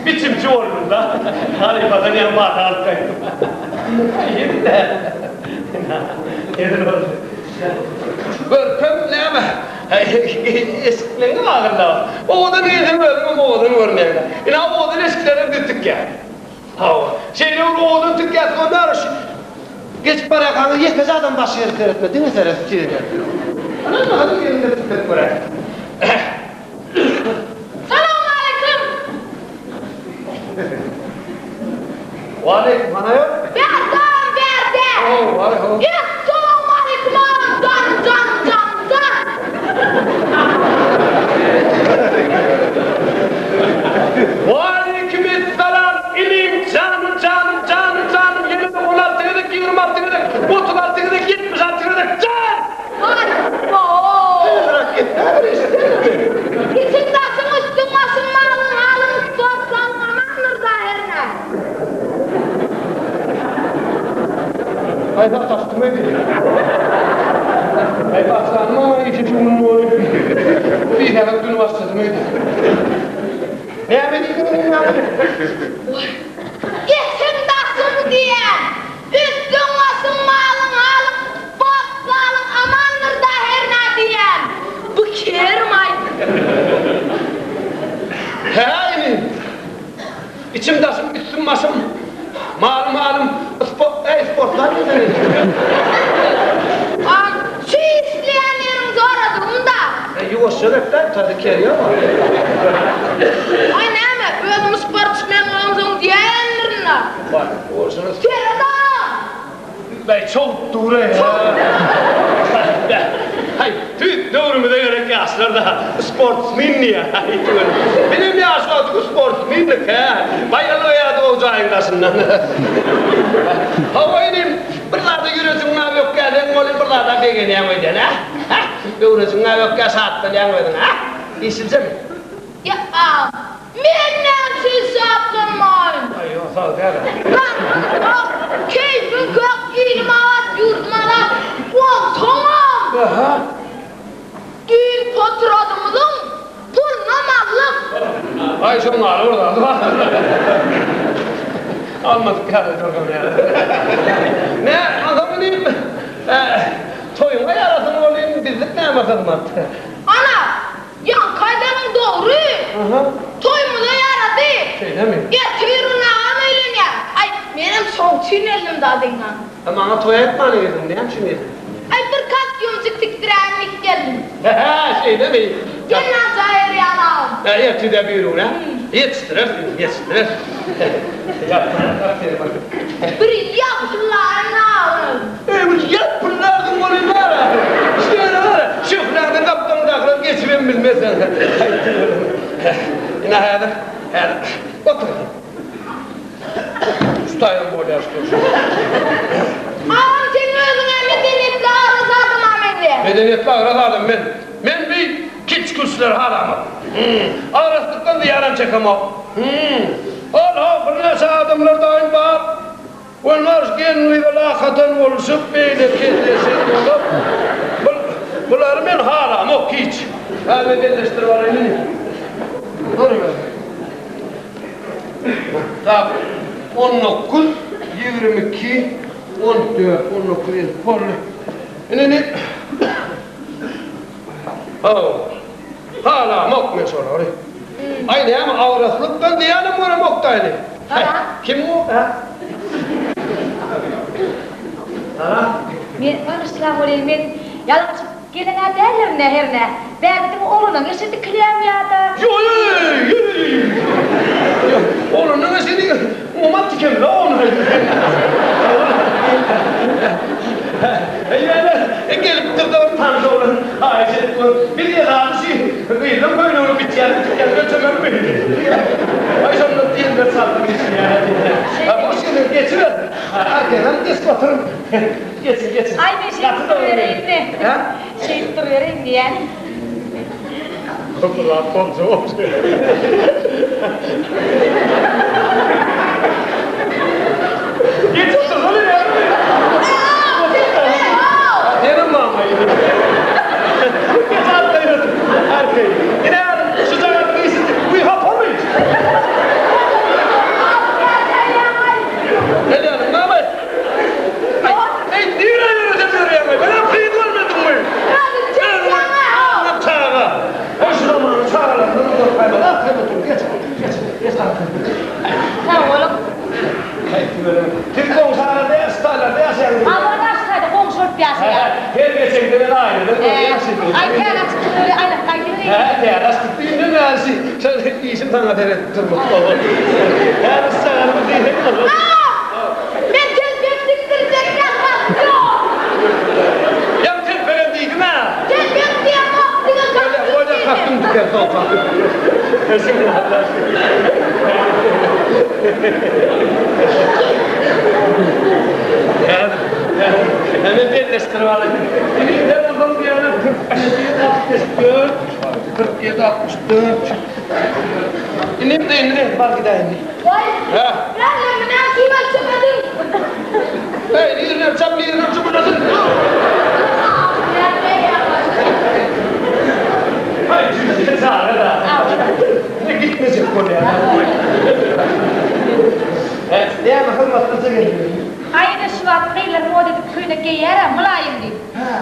Biçimçi boldum-da. Halypadan ýaňy pata alyp gaýtdym. Ýene-de. Hezil boldy. Görkem näme? Eşikleňem agyrda. Owadan geýseň özüňem owadan görünýäň-dä. Ine, owadan eşiklerem biz tikýäs. Hawa. Şeýle bir owadan tikýäs, onda şu geçip barýarkaňyz ýekeje adam başga ýere seretme, diňe seret size. Ynha, hany ýerinde tikdirip göräý. Salowmaleýkim! Waleýkim, hana ýok? Bärde-am, bärde! Essalowmaleýkim agam, janym, janym, janym, jan! Waleýkim essalam, inim, janym, janym, janym, janym, ýene-de 16 gezek, 26 gezek, 36 gezek, 76 gezek, jan! Içiň daşyň üstüň başyň malyň halyň sport zalyň amandyr da hernä. Aý sataşdym öýdýän. Aý başlanym maňa işe şu gün bolup. Diýseňiz dün başladym öýdýän. Näme diýdiň inim ýaňy? Içiň daşyň diýýän. Üstüň başyň malyň halyň sport zalyň amandyr-da hernä diýýän. Bu kermaý. Hä inim. Içim daşym üstüm başym malym halym spo äý sportlar diýsene. A şu işleýän ýeriň soradygym-da. Äý ýuwaşja gepläp tazy ker ýok. Aý näme özüm sportsmen bolamsoň diýäýendirin-dä. Bar, bolşuny. Seret agam! Bäý, çowup dur-eý. Haý, tüýs döwrümize gerek ýaşlar-da, sportsmen diýýär. Haý, tüweleme. Bizem ýaş wagtyk sportsmendik, hä. Baýyrlaýardyk o jaýyň daşyndan. Hawa, inim, bir zada ýürejiň ökgä deň welin, bir zada begenýäň öýdýän, hä? Hä? Göwrejiň ökgä şatlanýaň özüň, hä? Işiljemi? Ýa, Men näme üçin şatlanmaýyn? Aý, ýok, sag däl-ä. Garnym tok, keýpim kök, ilim abat, ýurdum azat. Onsoňam. Aha. Düýn potradymyzyň pulunam aldyk. Aý, şoň ýaly bir zady bar. Almadyk ýaly durgam ýaly. Nä, onsoň inim, toýuňa ýarasyn welin, bizlik näme hyzmat? Ana, Ýaňky aýdanyň dogry. Toýumyza ýarady. Şeýlemi? Ertir agam öýlenýär. Aý, menem şoň üçin geldim dadyňa. A maňa toý aýtmana geldiň, näme üçin geldiň? Aý, bir kostýumjyk tikdiräýin diýip geldim. Hä, şeýlemi? Gel najaý erýän agam. Hä, ertir-de birigün-ä. Ýetişdireris indi, ýetişdireris. Bir ýapylaýyn agam. Eý, bir ýapylardyň welin bar-a. Şeýle bar-a, şöhläňden gapdalyňdakylar geçibem bilmezler. Ine häzir, häzir. Otur. Şu taýdan bolýar şu durşy. Agam sen özüň-ä medeniýetli agras adama meňzeýäň. Medeniýetli agras adam men. Men bi kiç-küçleri halamok. Agraslykdan zyýanam çekemok. Hol-ho, birnäçe adamlar daýym bar. Onlar gelin-gyza lakatan boluşyp, beýle kelleşen bolup, bul, bulary men halamok hiç. Hä, men belleşdirip alaýyn indi. Dur ber. Tak, 19, 22, 14, 19, boldy. Indi, indi. Hawa. Halamok men şolary. Aý näme agraslykdan diýýänem göremokda indi. Haý, kim bu, hä? Salam. Men bagyşlaň welin men ýalňyşyp gelen-ä däldirin-ä hernä. Bärde diňe oglanyň eşi dikilýärmi ýa-da? Ýo-ýeý, ýeý. Oglanyň eşi Oňat tikenli ony. Ýöne gelipdir-de bir tanyş oglan haýyş edip gör. Biz esasy şi gyzlaň köýnegini biçýäs, tikýäs, ölçemelimi? Aý şonda diýenler çaldy biçýär diýýär. Boş ýere geçiber. Arkaýynam geçip oturyň. Geçiň, geçiň. Aý men şeýdip durubereýinmi? Hä? Şeýdip durubereýin diýýän. Bir zat bolsa Geç otursana ýa. Senem mama ýeri. Geç arkaýyn otur. Arkaýyn. Ine şu jagap gyşyk. Bu hapamy? Sag boluň. Siz goňşy arada ýaşaýarlar, ýaşaýaňyz. Hawa, daşdaýda goňşy bolup ýaşaýarys. Her geçeňde men aýnadan görýän sizi. Aý, täze çykdy öli aýlap gaýdybereýin. Hä, täze çykdy düýnden bäri şi, şol işim saňa seredip durmak. Häzir çagarymy diýseň bolar. Men telpek dikdirjek ýasam ýok. Ýa telpegem diýdim-ä. Telpek diýemok, diňe kostýum diýdim. Bolýa, kostýum diker soň. Hemen belleşdirip alayım. Sen ondan bir yana 47, 64, 47, 64. İnim de indi, bar gideyim. Vay, Hä. Ben de münasibet çöpedim. Hey, nirine çap, nirine çubulasın. Hay, cüzde çağrı da. Ne gitmeyecek bolýar. Näme hyzmatdaşa geldi? Aý ine şu wagt gyzlar moda edip köýnek geýýär-ä, mylaýym diýip.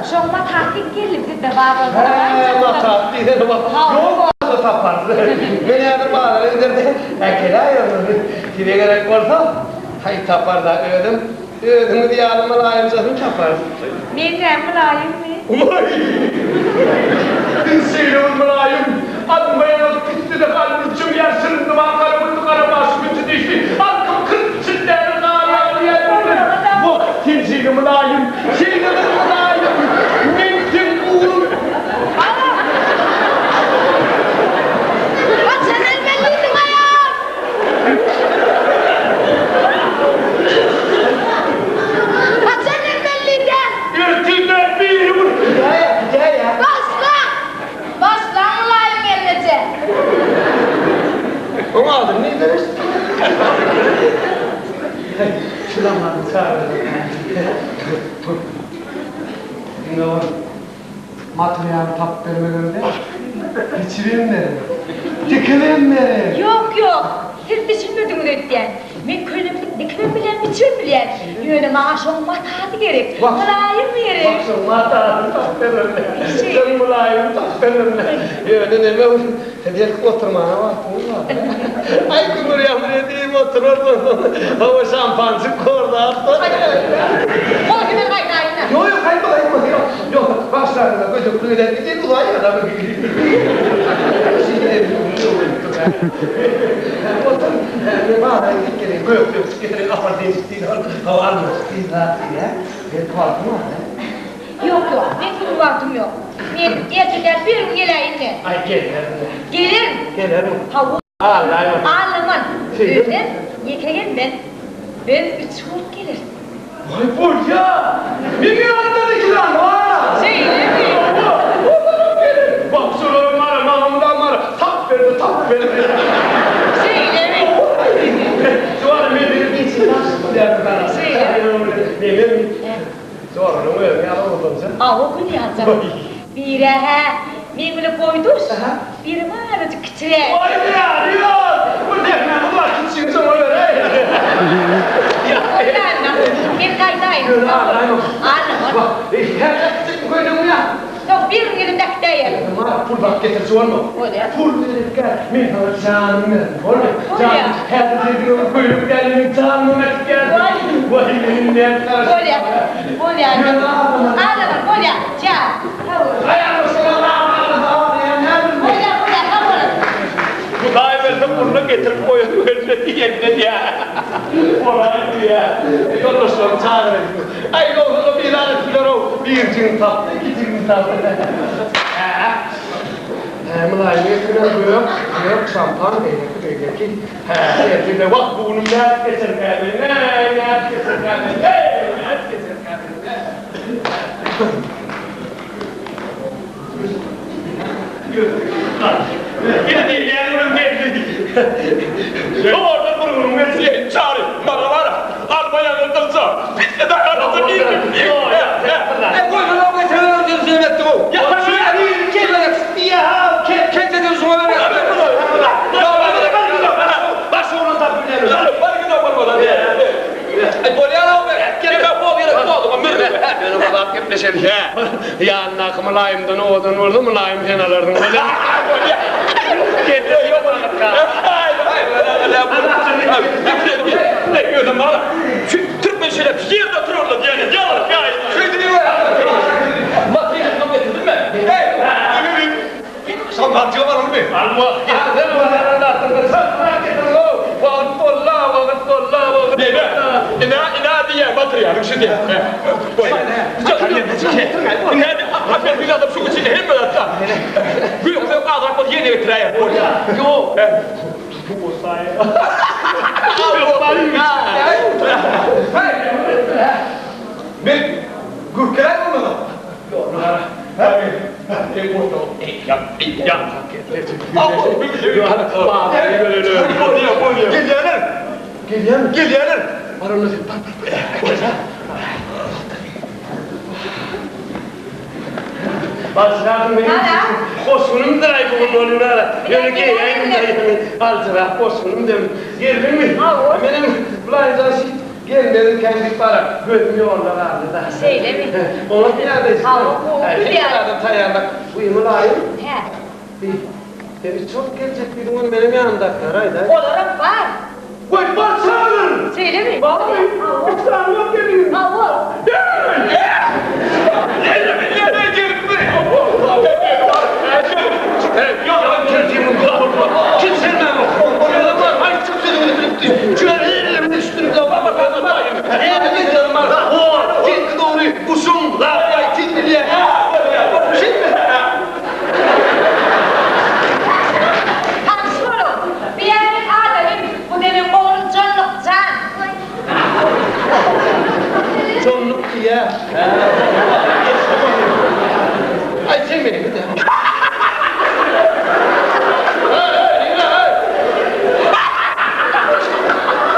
Şoň matasy geldi bizde bar bolsa. Hä, matasy diýsene bak. Ýok bolsa taparys. Men häzir bazara gider-de, äkeläýerin. Size gerek bolsa, haý tapar-da özüm. Özüňiz ýaly mylaýymjasyny taparys. Men näme mylaýymmy? Waý! Siz şeýle bir mylaýym, Alma ýaňak gitdi-de galdy, jümýär şirin dyma gara güldi, gara başy künji dişli, halkym 40 çilläni gar ýaly ýaýratdy. Wah, sen şeýle mylaýym, şeýle bir mylaýym, men seň ugrun. Haçan elmelidiň aýal? Haçan elmeliden? Ertirden biri bir. Gidäýä, gidäýä. Başla! Başla mylaýym gelneje. Oň adyny nirden eşitdiň? Şu zamanyň çagalary. Diňe bir materialy tapyp bermegem däl, biçibem berer, dikibem berer. Ýok, ýok. Siz düşünmediňiz öýtýän. Men köýneklik dikibem bilýän, biçibem bilýän. Ýöne maňa şoň matasy gerek. Mylaýym gerek. Wah, şoň matasyny tapyp bererler. Şoň mylaýymyny tapyp bererler. Ýöne neme, belki oturmaga wagtyňyz bar. Aý, gümür-ýamyr edip oturarsyň. Hawa, şampanjyk kordap. Goý, hemen gaýtaýyn-da. Ýok, ýok, gaýtma, gaýtma. Ýok, ýok, bagyşlaň-da, gödeklik eden. Indi uzaýýar-da. Otur, men bazara gidip geleýin, gök döküp getireýin, apar diýjik diýdi. Ol, hawa, almajyk diýdi, zat diýdi, hä? Belki wagtyň bar, hä? Ýok, ýok, meň bu gün wagtym ýok. Men erte däl, bir gün geläýin-de. Aý, gelerin. Gelerin. Gelerin. Hawa. Aldaýma. Aldaman. Özem ýeke gelmen. Biz üç bolup geleris. Waý bolýa! Meň ýanymda-da iki sany bar-a. Şeýlemi? Hawa, olaram geler. Bak, şolaram bar-a, maňa-da bar-a. Tap berdi, tap berdi. Şeýlemi? Hawa. Şu ara men seni geçen aşyk bolýaryn saňa. Şeýle. Menem. Joranyň özi ýaly owadanjy. Hawa, gül ýaljak. Biri-hä meň bilen boýdaş, biri azajyk kiçiräk. Waý, ýary ýok! Bu sähnäni bar kiçijigini şoňa beräý. Bolýar-da, men gaýdaýyn. Ýöne aglaýma. Aglaman. Wah, häzir äkitjekmi köýnegiňi ýa? Soň bir gün gelip äkidäýerin. Ýöne pul baryp getiriji bolma. Bolýar. Pul berip gel, men saňa janymy bererin, bolmy? Bolýar. Häzir sen diňe bir köýnek däl, meniň janymam äkitýär. Waý. Waý, meniň näme garaşyp. Bolýar, bolýar. Ýöne aglaman. Aglaman, bolýar. Jan, sag bol. Aý, aglasana, aglasana, aglaýan näme? Bolýar, bolýar, sag boluň. Hudaý berse puluny getirip goýan weli diýende diýä. Bolaý diýä. Ýoldaşlaryny çagyraýyn. Aý, ýogsa-da bizar etdiler-ow. Birjigini tapdy, ikijigini tapdy. Hä? Hä, mylaýym getirmeli gök, gök, şampan, beýleki, beýleki. Hä, ertir-de wah, bu günüm nädip geçerkä men, äý, nädip geçerkä men, äý, nädip geçerkä men, äý. Ýanyndaky mylaýymdan owadan bolsa mylaýym sen alardyň bolýa. Men gürkäýin ondan. Gelýärler. Gelýärmi? Gelýärler. Bar onda sen bar bar bar. Aljyradyň meniň goşgunymdyr-aý bu gün Olinara. Ýöne geýäýdim-dä. Aljyrap goşgunym dem. Geldiňmi? Menem bulaýynjan şeýdip gelmezimkäm diýip bara gözüm ýolda galdy-da. Şeýlemi? Oňat ýagdaý. Hawa, gowy bilýän. Hemme zadam taýýarlak. Bu mylaýym. Hä. Sen çok geljek diýdiň, ony menem ýanymdakylar aýdaý. Olaram bar. Goý, bar çagyr! Şeýlemi? Barmy? Üç sany ýok gelin. Hawa. Tanyş boluň. Bu ýeriň adamy, bu meniň oglum Jonnuk jan. Jonnuk diýýä. Aý sen meni git.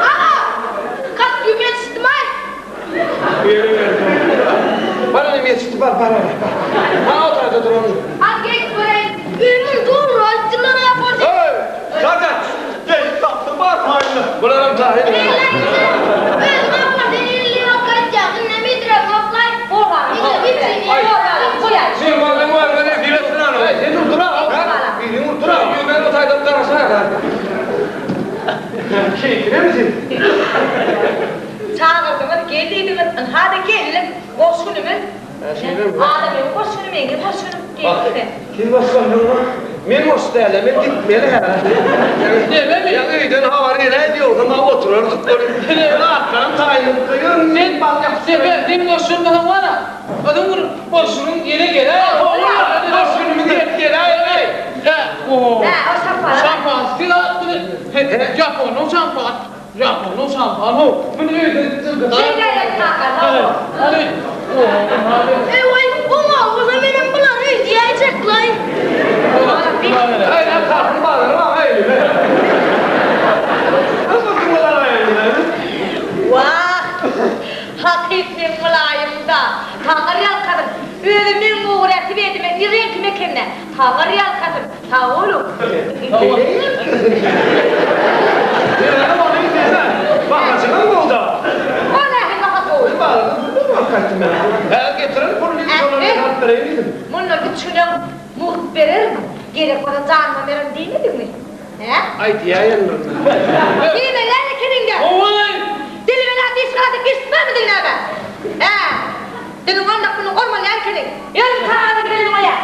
Aga, kostýum ýetişdimi-aý? Bar inim ýetişdi bar bar bar. Ha o taýda duran. Az geýip göreýin. Öýümiň dogry aýtdylar ýa boldy. Heý! Gardaş, gelip tapdym bar taýyny. Bularam taýyn. Özüň apar sen elli ýok gaýtýaň. Indi midrem ýoklaý. Sen bardyň bardyň diýlesin ana. Heý, sen dur dura. Biriň dur dura. Men o taýdan garaşaýyn. Keýpine sen? Çagyrdyňyz, gel diýdiňiz, ynha-da geldim. Boş günümiz. Adamyň boş güni, meňem boş günüm. Geldim-de. Kim boş bolduňmy? Men boş däl-ä, men gitmeli hä. Nememi? Ýa öýden habar geläýdi, ýogsa maňa oturardyk görüp. Ýöne atlaram taýynlykda ýör, men barýan. Sepe, sen boş gün bolsaň bar-a, özüň bir boş günüň ýene geläý. Boş günümiz ýene geläý-eý. Hä, o. Hä, o şampan. Şampanskiý zat, ýaponyň şampan. Ýaponyň şampan how, muny öýde jyňkydan. Şeýdäýen kaka, hawa. Hany, oho, hany. Eý, oňa bolsa menem bulary öýdýäýjeklaý. Heý, kakyň bazaryň maňa eýleme. Wah, hakyt meň mylaýymda. Taňry ýalkasyn. Özi meň gowy swetim, reňkim eken-dä. Taňry ýalkasyn. Sag boluň. O nähili baha gowy? Mundan üç gün öň mugt bererin, gerek bolsa janyma bererin diýmediňmi? Hä? Diýmeli ekeniň-dä. Dilime näme diş gazyp eşitmänmidiň näme? Hä? Diliň ondak muny gormalýan ekeniň. Ýörüň kagazyny bereliň oýa.